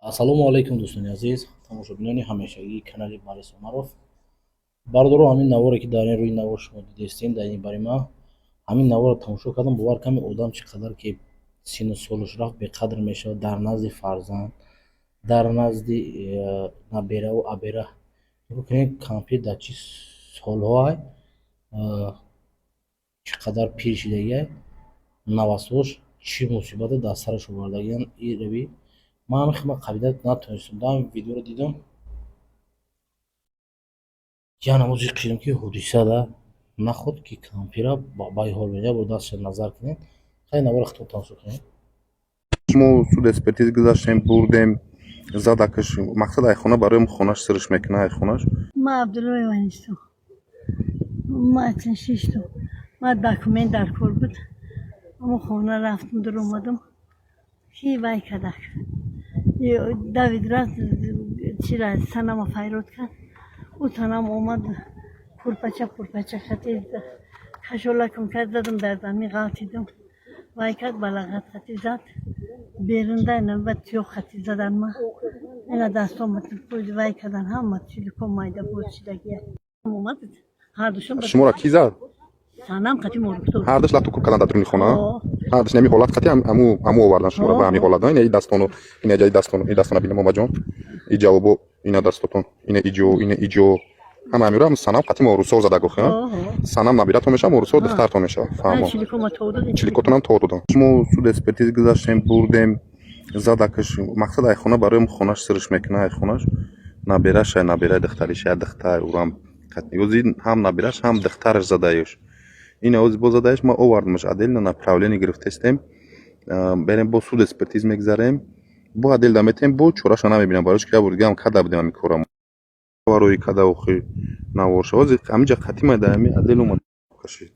Ассалому алайкум, дӯстони азиз, тамошобинони ҳамешагии канали Барис Умаров. Бародаро, ҳамин наворе, ки дар ин рӯи навор шумо дидестем, дар ин бари ман ҳамин наворро тамошо кардам. Бовар ками одам чӣ қадар ки синну солаш рафт, беқадр мешавад дар назди фарзанд, дар назди набераву абера. Нигоҳ кунед, кампир дар чӣ солҳоай, чӣ қадар пир шидагиай, навасош чӣ мусибате дар сараш овардагиянд. Ирави ман ҳамин хидмат қабида натонистам. Дар ҳамин видеоро дидам, як намоз зиқ шидам, ки ҳодисада наход, ки кампира ба ҳол. Як бор дастша назар кунед. Хеле наворо худтон тамошо кунед. Мо суд экспертиз гузаштем, бурдем, задакаш. Мақсад, айхона барои хонаш сириш мекунад, айхонаш. Ма Абдуллоева нестам. Ма шиштум. Ма документ дар кор буд. Амо хона рафтам, дур омадам. Ки вай кадак. Давид рафт, чира санама файрод кард. Ӯ танам омад, курпача пурпача хати кашолакам кард, задам дар замин, ғалтидам. Вай кард, балағат хати зад. Берунда ба тиёқ хати задан ма. Ина дастом вай кардан, ҳама чилико майда боз шидагия. Омад ҳардушон. Шуморо кӣ зад? Санам қати морукто. Ҳардуш лату куб кардан дар дуруни хона? Ҳардуш ҳами ҳолат қати аму овардан шуморо ба ҳами ҳолат? Ина и дастону, ина ҷаи дастону, и дастона бинем, омаҷон, и ҷавобо, ина дастотон, ина иҷо, ина иҷо, ҳама ҳамиро ҳам санам қати морусор зада гуфт. Санам набиратон мешава, морусор духтартон мешава. Фаҳмо, чиликотонам то додам. Мо суд экспертиз гузаштем, бурдем, задакаш. Мақсад, айхона барои хонаш сириш мекунад, айхонаш набераш, набераи духтариш, я духтар урам ҳам набераш, ҳам духтараш задаёш. Ин ози бо задаеш ма овардамаш, отдельно направление гирифтестем, берем, бо суд экспертиз мегзарем, бо отдельно метем, бо чораша намебинам, барои ки як бор дигаам када будем ҳамин кора барои када. Охи навор шава, ҳаминҷа қатима дар ҳами отдел омад кашид.